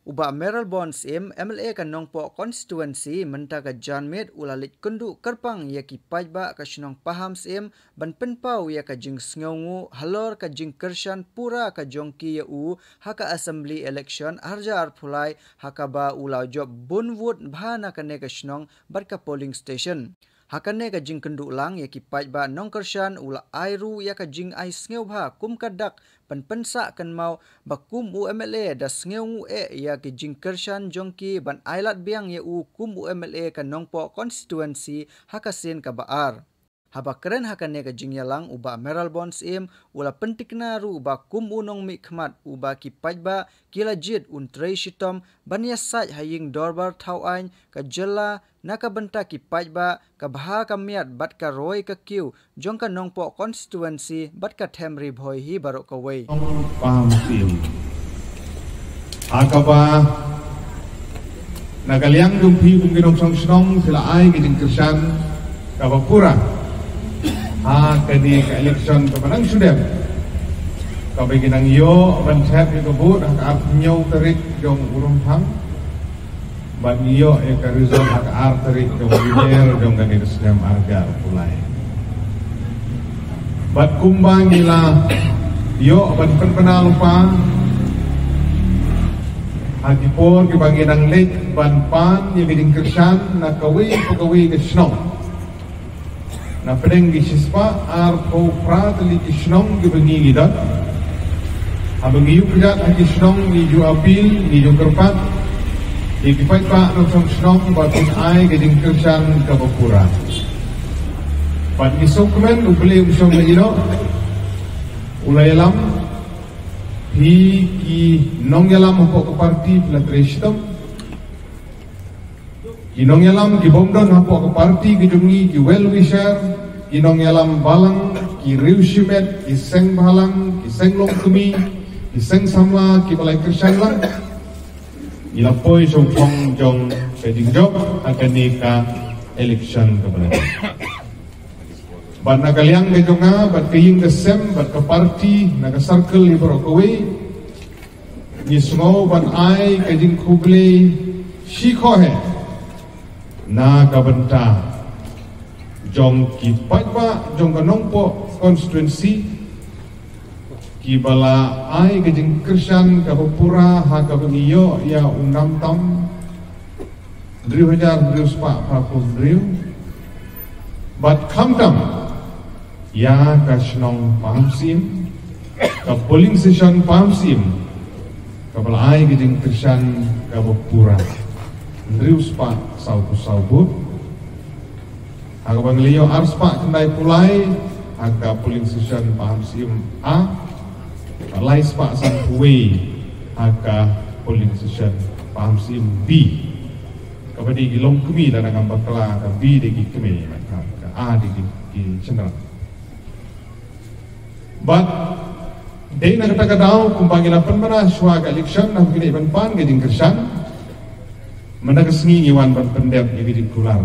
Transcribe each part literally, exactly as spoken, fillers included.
U Bah Mayralborn Syiem, M L A ka Nongpoh Constituency, mynta ka janmiet u la leit kynduh kyrpang ïa ki paidbah ka shnong Pahamsyiem ban pynpaw ïa ka jingsngewnguh halor ka jingkyrshan pura ka jong ki ïa u ha ka Assembly Election arhajar arphew lai, ha kaba u la jop bun vote bha na kane ka shnong bad ka polling station. Ha kane ka jingkynduh lang ïa ki paidbah nongkyrshan u la ai ruh ïa ka jingai sngewbha kum ka dak ban pynsah kynmaw ba kum u M L A da sngewnguh eh ïa ki jingkyrshan jong ki ban ailad biang ïa u kum u M L A ka Nongpoh Constituency ha ka sien kaba ar. Haba kren ha kane ka jingïalang u Bah Mayralborn Syiem u la pyntikna ruh ba kum u nongmihkhmat uba ki paidbah ki la jied, un trei shitom ban ïasaid ha ïing dorbar thaw aiñ ka jylla na ka bynta ki paidbah, ka bha ka miat bad ka roi ka kiew jong ka Nongpoh Constituency bad ka them Ri Bhoi hi baroh kawei. Pahamsyiem. Ha kaba na ka liang jong phi kum ki nongshong shnong phi la ai ka jingkyrshan kaba pura ha kane ka election kaba nang shu dep, kaba ki nang ïoh ban thep ïa ka vote ha ka arphew hynñiew tarik jong u Rymphang. Bad ngi ïoh ïa ka result ha ka ar tarik jong u Lber jong kane ka snem arhajar arphew lai. Bad kumba ngi la ïoh ban pynbna lypa ha ki por kiba ngi dang leit ban pan ïa ka jingkyrshan na kawei pa kawei ka shnong. Na pdeng ki shispah arphew phra tylli ki shnong kiba ngi ngi don. Haba ngi ïuh kjat ha ki shnong ngi ju appeal, ngi ju kyrpad ïa ki paidbah nongshong shnong ba kin ai ka jingkyrshan kaba pura. Bad ngi sngewkmen U Blei um shong lyngngoh, u la ïalam, phi ki nongïalam hapoh ka party phi la trei shitom. Ki nongïalam ki bym don hapoh ka party ki jong ngi, ki well wisher, ki nongïalam balang, ki riew shimet, ki seng bhalang, ki seng longkmie, ki seng samla, kiba la kyrshan lang. Ngi la poi shongthong jong ka jingjop ha kane ka election kaba la dep. Bad na ka liang ka jong nga bad ka ïing ka sem bad ka party na ka circle hi baroh kawei, ngi sngew ban ai ka jingkhublei shikhoh eh na ka bynta jong ki paidbah jong ka Nongpoh constituency, kiba la ai ka jingkyrshan kaba pura ha kaba ngi ïoh ïa u nam tam hynriew hajar hynriew spah phra phew hynriew. Bad khamtam ïa ka shnong Pahamsyiem, ka polling station Pahamsyiem, kaba la ai ka jingkyrshan kaba pura hynriew spah saw phew saw vote. Ha kaba ngi la ïoh ar spah khyndai phew lai ha ka polling station Pahamsyiem A, lai spah san phew wei ha ka polling station Pahamsyiem B. Kaba dei ki longkmie, lada ngam bakla ka B dei ki kmie, ka, ka A dei ki, ki shynrang. Bad dei na kata ka daw kumba ngi la pynbna shuwa ka election, naba ngi dei ban pan ka jingkyrshan, mynta ka sngi ngi wan ban pyndep ïa ka jingkular.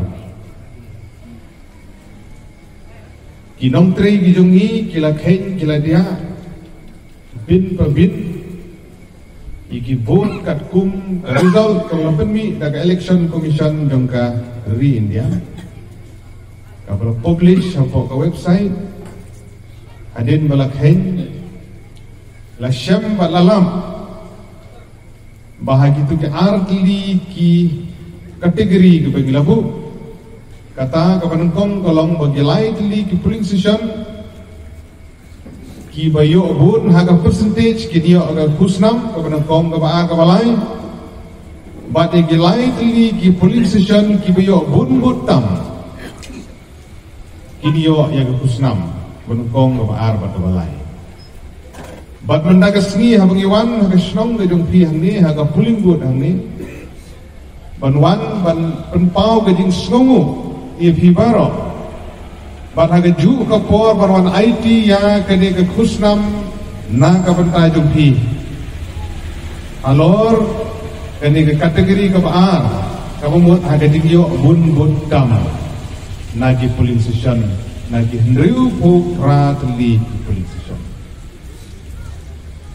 Ki nongtrei ki jong ngi ki la kheiñ ki la diah bun pa bun ïa ki vote katkum ka result kaba la pynmih da ka Election Commission jong ka ri India, kaba la publish hapoh ka website. Hadien ba la kheiñ, la shem bad la lap ba ha kito ki ar tylli ki category kiba ngi la buh, kata kaba nyngkong ka long ba ki lai tylli ki polling station kiba ïoh bun ha ka percentage kin ïoh ka khusnam, kaba nyngkong, kaba ar, kaba lai. Bad ïa ki lai tylli ki polling station kiba ïoh bun bun tam kin ïoh ïa ka khusnam, kaba nyngkong, kaba ar bad kaba lai. Bad mynta ka sngi haba ngi wan ha ka shnong ka jong phi hangne, ha ka polling booth hangne, ban wan ban pynpaw ka jingsngewnguh ïa phi baroh. Bad ha kajuh ka por ban wan aiti ïa kane ka khusnam na ka bynta jong phi halor kane ka category kaba ar, kaba mut ha ka jingïoh bun bun tam na ki polling station, na ki hynriewphew phra tylli ki polling station.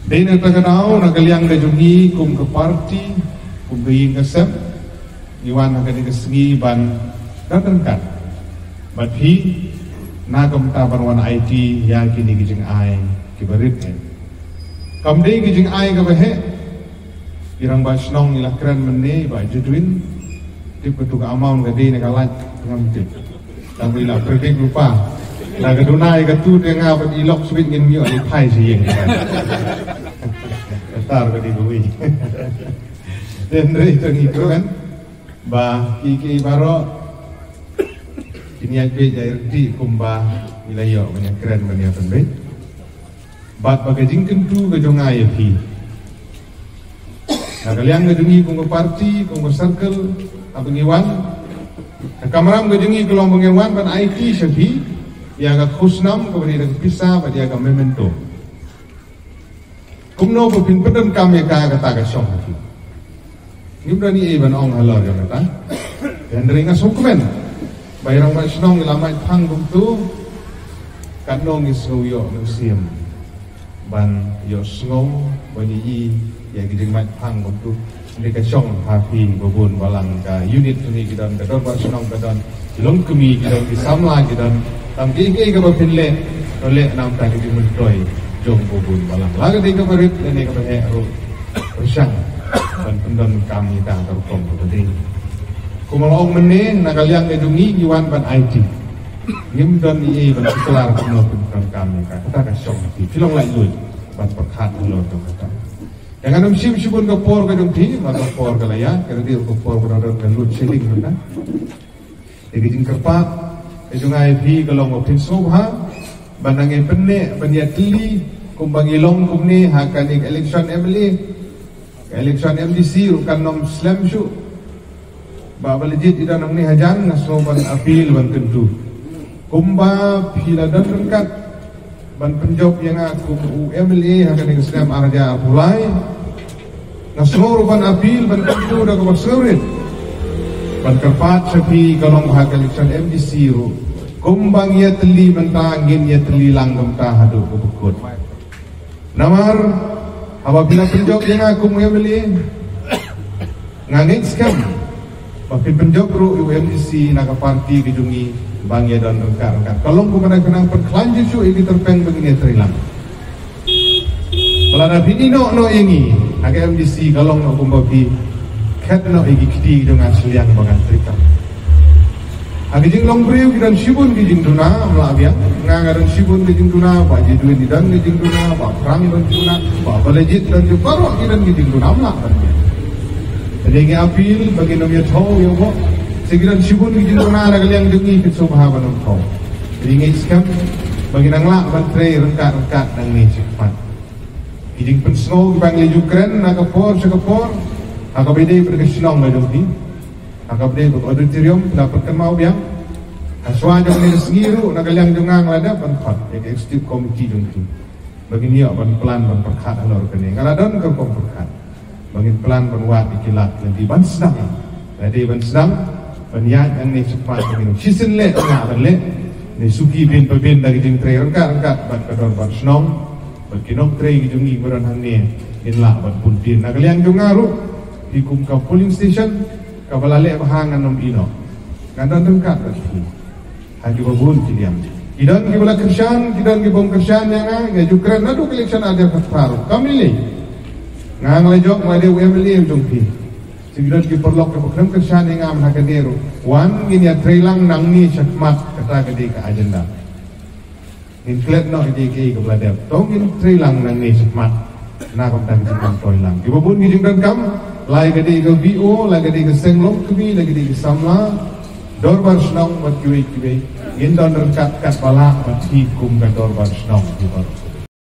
Dei na kata ka daw, na ka liang ka jong ngi kum ka party, Kum ka ïing ka sem, ngi wan ha kane ka sngi ban don ryngkat bad phi, na ka bynta ban wan aiti ïa kine ki jingai kiba rit eh. Kam dei ki jingai kaba heh, i rangbah shnong i la kren mynne ba Jedwin, tip katu ka amount ka dei ne ka lait, ngam tip. Tang ba i la predict lypa. La ka duna ïa katu te nga bad i lok switch ngin ïoh i phai shi ïing. Kata ka dei ka wi. Te hynrei to ngi kren ba ki ki baroh kin ïaid beit ïaid ryntih kumba ngi la ïoh ban ïakren ban ïapynbeit. Bad ba ka jingkyntu ka jong nga ïa phi, na ka liang ka jong ngi kum ka party, kum ka circle, haba ngi wan, ka kamram ka jong ngi ka long ba ngi wan ban aiti sha phi ïa ka khusnam kaba dei da ka pisa bad ïa ka memento. Kumno ba phin pyndonkam ïa ka, kata ka shong ha phi. Ngim don ei ban ong halor ïa kata. Hynrei nga sngewkmen ba i rangbah shnong i la mait phang kumtu, katno ngi sngew ïoh mynsiem ban ïohsngew, ban ïohi ïa ki jingmait phang kumtu. Hynrei ka shong ha phi ba bun balang, ka unit jong ngi ki don, ka dorbar shnong ka don, ki longkmie ki don, ki samla ki don. Tang kiei kiei kaba phin leh, to leh namar ka jingmyntoi jong ba bun balang. La ka dei kaba rit lane kaba heh ruh, pyrshang ban pyndonkam ïa ka ha ka rukom kaba dei. Kumba la ong mynne, na ka liang ka jong ngi ngi wan ban aiti. Ngim don ei ban pynkylla kumno pyndonkam ïa ka. Kata ka shong ha phi. Phi long laitluid ban pyrkhat halor jong kata. Te ngan ym shim shibun ka por ka jong phi, ba ka por ka la ïaid, ka dei ka por ba don ka load shedding mynta. Te ka jingkyrpad ka jong nga ïa phi ka long ba phin sngewbha ban nang ïa pynneh ban ïa tylli, kumba ngi long kumne ha kane ka election M L A, ka election M D C ruh kan ym slem shuh. Ba ba la jied i don hangne hajan, nga sngew ban appeal ban kyntu. Kumba phi la don ryngkat ban pynjop ïa nga kum u M L A ha kane ka snem ar hajar arphew lai, nga sngew ruh ban appeal ban kyntu da kaba sngewrit ban kyrpad sha phi, ka long ha ka election M D C ruh, kumba ngi ïa tylli mynta ngin ïa tylli lang kumta haduh kaba kut. Namar haba phi la pynjop ïa nga kum u M L A, nga ngeit skhem ba phin pynjop ruh ïa u M D C na ka party ka jong ngi ba ngi ïa don ryngkat ryngkat. Ka long kumba ngi nang pynkhlaiñ shuh shuh ïa ki tyrpeng ba ngin ïa trei lang. Ba lada phin ïehnoh noh ïa ngi ha ka M D C, ka long noh kumba phi khet noh ïa ki kti jong nga shiliang ba ngan trei kam. Ha ka jinglong briew ki don shibun ki jingduna, ym lah biang. Nga nga don shibun ki jingduna, Bah Jedwin ki don ki jingduna, Bah Prang don jingduna, Bah Balajied don jingduna, baroh ki don ki jingduna, ym lah ban biang. Te ngi appeal ba ngin ym ïa thew ïa u Bah. Sa ki don shibun ki jingduna na ka liang jong ngi, phin sngewbha ban ym thew. Te ngi ngeit skhem ba ngin nang lah ban trei ryngkat ryngkat nangne shakhmat. Ki jingpynsngew kiba ngi la ju kren na ka por sha ka por, ha kaba ïadei bad ka shnong ka jong phi, ha kaba ïadei bad auditorium, phi la pynkynmaw biang. Ha shuwa jong kane ka sngi ruh na ka liang jong nga nga la dep ban khot ïa ka executive committee jong phi ba ngin ïoh ban plan ban pyrkhat halor kane. Nga la don ka rukom pyrkhat ba ngin plan ban wad ïa ki lad lynti ban sdang. Lada dei ban sdang ban ïaid nangne shakhmat, ba ngin shisien leh, nga ban leh, ne suki bin pa bin da ki jingtrei ryngkat ryngkat bad ka dorbar shnong bad ki nongtrei ki jong ngi ba don hangne, ngin lah ban pynpin. Na ka liang jong nga ruh, phi kum ka polling station kaba la leh bha, ngan ym ïehnoh, ngan don ryngkat bad phi ha kiba bun ki liang. Ki don kiba la kyrshan, ki don kiba ym kyrshan ïa nga, nga ju kren naduh ka election ar hajar khatphra ruh. Kam lei lei, nga nga la jop, nga dei u M L A jong phi. Sa ki don ki paralok kiba khlem kyrshan ïa nga mynta ka dei ruh, wan ngin ïa trei lang nangne shakhmat, kata ka dei ka agenda. Ngin klet noh ïa kiei kiei kiba la dep, to ngin trei lang nangne shakhmat na ka bynta ka jingmyntoi lang. Kiba bun ki jingdonkam, la ka dei ka V O, la ka dei ka seng longkmie, la ka dei ka samla, dorbar shnong bad kiwei kiwei, ngin don ryngkat katba lah bad phi kum ka dorbar shnong phi baroh.